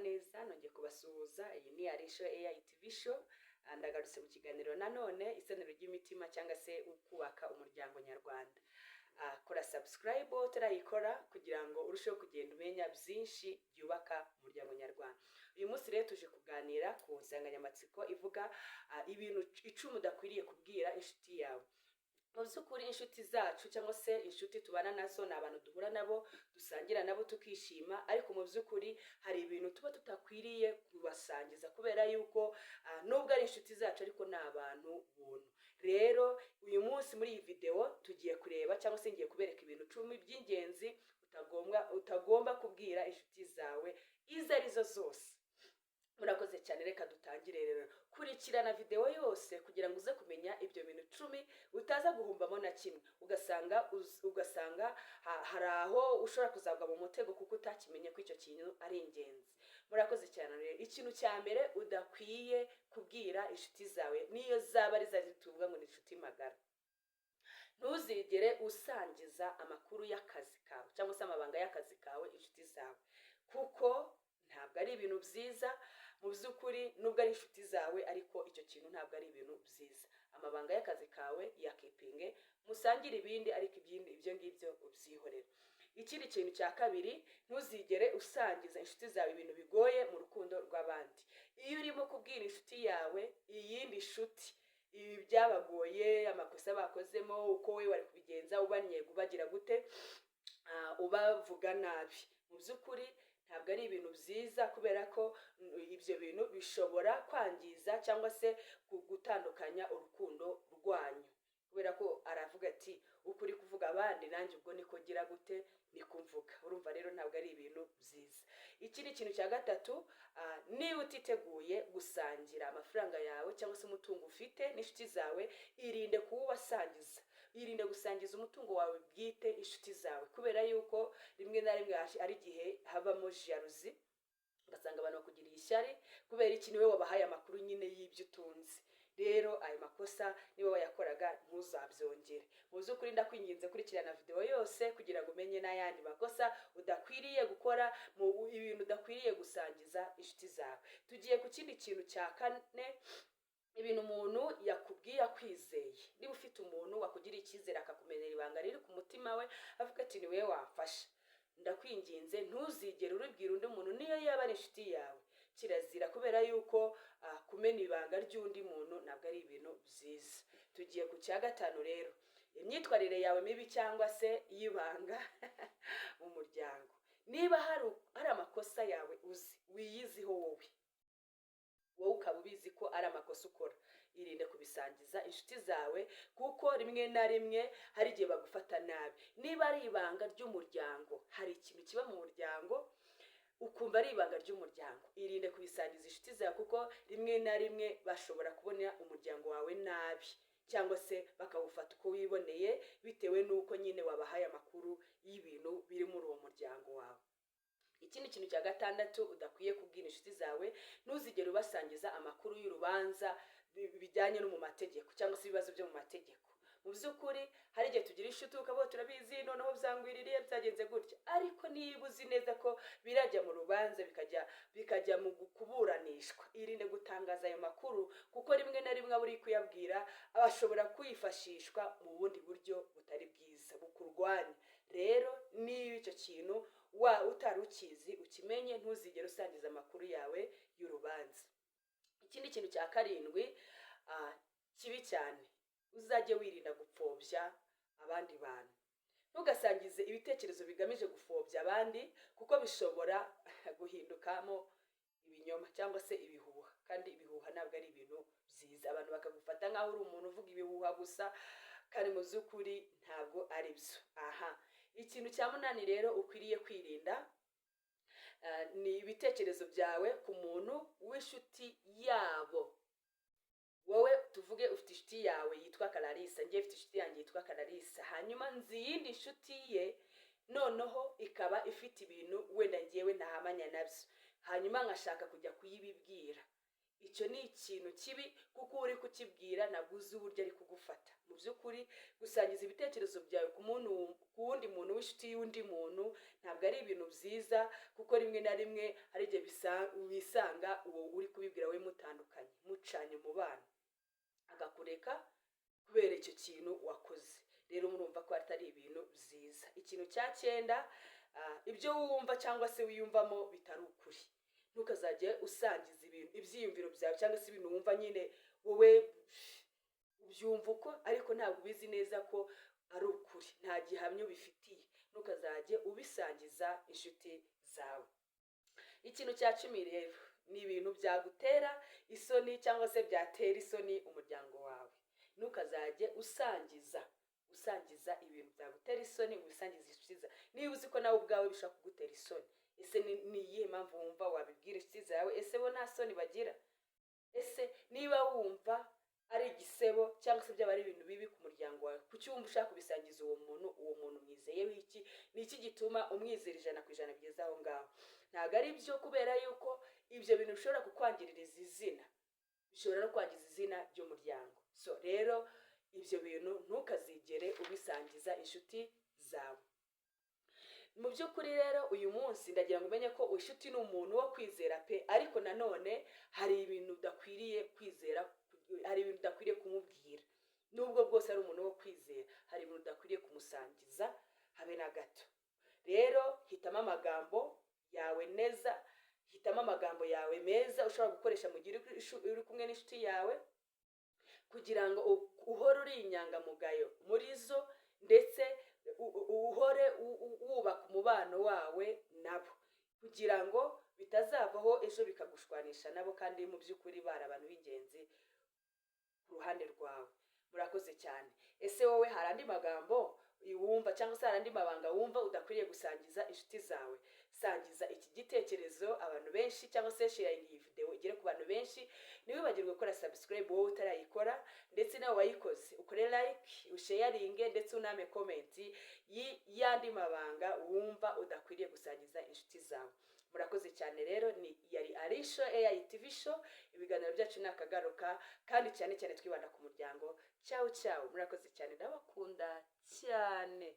Neza, nongeye kubasuhuza. Iyi ni Arisho AI TV Show. Ndagarutse mu kiganiro nanone, isaniro ry'imitima cyangwa se kubaka umuryango nyarwanda. Kora subscribe utarayikora kugira ngo urusheho kugenda umenya byinshi byubaka umuryango nyarwanda. Uyu munsi rero tuje kuganira ku nsanganyamatsiko ivuga ibintu 10 udakwiriye kubwira inshuti yawe. Mu by'ukuri, inshuti zacu cyangwa se inshuti tubana nazo ni abantu duhura nabo, dusangira nabo, tukishima, ariko mu by'ukuri hari ibintu tuba tutakwiriye kubasangiza kubera yuko nubwo ari inshuti zacu, ariko ni abantu buntu. Rero uyu munsi muri iyi videwo tugiye kureba cyangwa se ngiye kubereka ibintu 10 by'ingenzi utagomba kubwira inshuti zawe izo arizo zose. Murakoze cyane, reka dutangire rero. Kurikirana videwo yose kugira ngo uze kumenya ibyo bintu 10, utaza guhumbamo na kimwe, ugasanga hari aho ushobora kuzagwa mu mutego kuko utakimenye ko icyo kintu ari ingenzi. Murakoze cyane. Rero ikintu cya mbere udakwiye kubwira inshuti zawe, niyo zaba ari za tuvuga ngo ni inshuti magara: ntuzigere usangiza amakuru y'akazi kawe cyangwa se amabanga y'akazi kawe inshuti zawe, kuko ntabwo ari ibintu byiza. Mu by'ukuri, nubwo ari inshuti zawe, ariko icyo kintu ntabwo ari ibintu byiza. Amabanga y'akazi kawe yakeepinge, musangire ibindi, ariko ibindi ibyo ngibyo ubyihorere. Ikindi kintu cya kabiri: ntuzigere usangiza inshuti zawe ibintu bigoye mu rukundo rw'abandi. Iyo urimo kubwira inshuti yawe, iyindi nshuti, ibi byabagoye, amakosa bakozemo, uko we wari kubigenza, ubanyega, ubagira gute, ubavuga nabi, mu by'ukuri ntabwo ari ibintu byiza, kubera ko ibyo bintu bishobora kwangiza cyangwa se gutandukanya urukundo rwanyu, kubera ko aravuga ati: "Uko uri kuvuga abandi, nanjye ubwo niko ngira gute, niko mvuga." Urumva rero ntabwo ari ibintu byiza. Ikindi kintu cya gatatu: niba utiteguye gusangira amafaranga yawe cyangwa se umutungo ufite n'inshuti zawe, irinde kuwubasangiza. Irinde gusangiza umutungo wawe bwite inshuti zawe, kubera yuko rimwe na rimwe ari igihe habamo jalousie, ugasanga abantu bakugiriye ishyari. Kubera iki? Niwe wabahaye amakuru nyine y'ibyo utunze. Rero ayo makosa niba wayakoraga, ntuzabyongere. Mu by'ukuri, ndakwinginze, kurikirana videwo yose kugira ngo umenye n'ayandi makosa udakwiriye gukora, mu ibintu udakwiriye gusangiza inshuti zawe. Tugiye ku kindi kintu cya kane: ibintu umuntu yakubwiye akwizeye. Niba ufite umuntu wakugiriye icyizere, akakumenera ibanga riri ku mutima we, avuga ati: "Ni wowe wamfasha," ndakwinginze, ntuzigere uribwira undi muntu, niyo yaba ari inshuti yawe. Kirazira, kubera yuko kumena ibanga ry'undi muntu ntabwo ari ibintu byiza. Tugiye ku cya gatanu rero: imyitwarire yawe mibi cyangwa se y'ibanga mu muryango. Niba hari amakosa yawe uzi, wiyiziho wowe, wowe ukaba ubizi ko ari amakosa ukora, irinde kubisangiza inshuti zawe, kuko rimwe na rimwe hari igihe bagufata nabi. Niba ari ibanga ry'umuryango, hari ikintu kiba mu muryango ukumva ari ibanga ry'umuryango, irinde kubisangiza inshuti zawe, kuko rimwe na rimwe bashobora kubona umuryango wawe nabi cyangwa se bakawufata uko wiboneye, bitewe n'uko nyine wabahaye amakuru y'ibintu biri muri uwo muryango wawe. Ikindi kintu cya gatandatu udakwiye kubwira inshuti zawe: ntuzigere ubasangiza amakuru y'urubanza bijyanye no mu mategeko cyangwa se ibibazo byo mu mategeko. Mu by'ukuri, hari igihe tugira inshuti ukavuga: "Turabizi, noneho byangwiririye, byagenze gutya." Ariko niba uzi neza ko birajya mu rubanza, bikajya mu kuburanishwa, irinde gutangaza ayo makuru, kuko rimwe na rimwe abo uri kuyabwira bashobora kwifashishwa mu bundi buryo butari bwiza bukurwanya. Rero niba icyo kintu wa utari ukizi, ukimenye, ntuzigere usangiza amakuru yawe y'urubanza. Ikindi kintu cya karindwi kibi cyane: uzajye wirinda gupfobya abandi bantu. Ntugasangize ibitekerezo bigamije gupfobya abandi, kuko bishobora guhindukamo ibinyoma cyangwa se ibihuha, kandi ibihuha ntabwo ari ibintu byiza. Abantu bakagufata nk'aho uri umuntu uvuga ibihuha gusa, kandi mu by'ukuri ntabwo ari byo. Aha, ikintu cya munani rero ukwiriye kwirinda ni ibitekerezo byawe ku muntu w'inshuti yabo. Wowe tuvuge ufite inshuti yawe yitwa Kararisa, njye mfite inshuti yanjye yitwa Kararisa, hanyuma nzi iyindi nshuti ye, noneho ikaba ifite ibintu wenda ngewe ntahamanya nabyo, hanyuma nkashaka kujya kuyibibwira. Icyo ni ikintu kibi, kuko uri kukibwira ntabwo uzi uburyo ari kugufata. Mu by'ukuri, gusangiza ibitekerezo byawe ku muntu, ku wundi muntu w'inshuti y'undi muntu, ntabwo ari ibintu byiza, kuko rimwe na rimwe hari igihe wisanga uwo uri kubibwira we mutandukanye, mucanye umubano, akakureka kubera icyo kintu wakoze. Rero murumva ko atari ibintu byiza. Ikintu cya cyenda, ibyo wumva cyangwa se wiyumvamo bitari ukuri. Ntukazajye usangiza ibintu, ibyiyumviro byawe cyangwa se ibintu wumva nyine wowe ubyumva uko, ariko ntabwo ubizi neza ko ari ukuri, nta gihamya ubifitiye. Ntukazajye ubisangiza inshuti zawe. Ikintu cya 10 rero ni ibintu byagutera isoni cyangwa se byatera isoni umuryango wawe. Ntukazajye usangiza ibintu byagutera isoni, ubisangiza inshuti zawe, niba uzi ko nawe ubwawe bishobora kugutera isoni. Ese ni iyihe mpamvu wumva wabibwira inshuti zawe? Ese bo nta soni bagira? Ese niba wumva ari igisebo cyangwa se byaba ari ibintu bibi ku muryango wawe, kuki wumva ushaka kubisangiza uwo muntu? Uwo muntu mwizeyeho iki? Ni iki gituma umwizera 100% bigeze aho ngaho? Ntabwo ari byo, kubera yuko ibyo bintu bishobora kukwangiririza izina, bishobora no kwangiza izina ry'umuryango. So rero ibyo bintu ntukazigere ubisangiza inshuti zawe. Mu by'ukuri rero, uyu munsi ndagira ngo umenye ko inshuti ni umuntu wo kwizera pe, ariko nanone hari ibintu udakwiriye kwizera, hari ibintu udakwiriye kumubwira. Nubwo bwose ari umuntu wo kwizera, hari ibintu udakwiriye kumusangiza habe na gato. Rero hitamo amagambo yawe neza, hitamo amagambo yawe meza ushobora gukoresha mu gihe uri kumwe n'inshuti yawe, kugira ngo uhore uri inyangamugayo muri zo, ndetse uhore wubaka umubano wawe nabo, kugira ngo bitazavaho ejo bikagushwanisha nabo, kandi mu by'ukuri bari abantu b'ingenzi ku ruhande rwawe. Murakoze cyane. Ese wowe hari andi magambo wumva cyangwa se hari andi mabanga wumva udakwiriye gusangiza inshuti zawe? Sangiza iki gitekerezo abantu benshi, cyangwa se sharinga iyi videwo igere ku bantu benshi. Ntiwibagirwe gukora subscribe wowe utarayikora, ndetse nawe wayikoze ukore like, usharinge, ndetse uname comment y'andi mabanga wumva udakwiriye gusangiza inshuti zawe. Murakoze cyane. Rero ni yari Arisho AI TV Show. Ibiganiro byacu ni akagaruka, kandi cyane cyane twibanda ku muryango. Cyawu cyawu, murakoze cyane, ndabakunda cyane.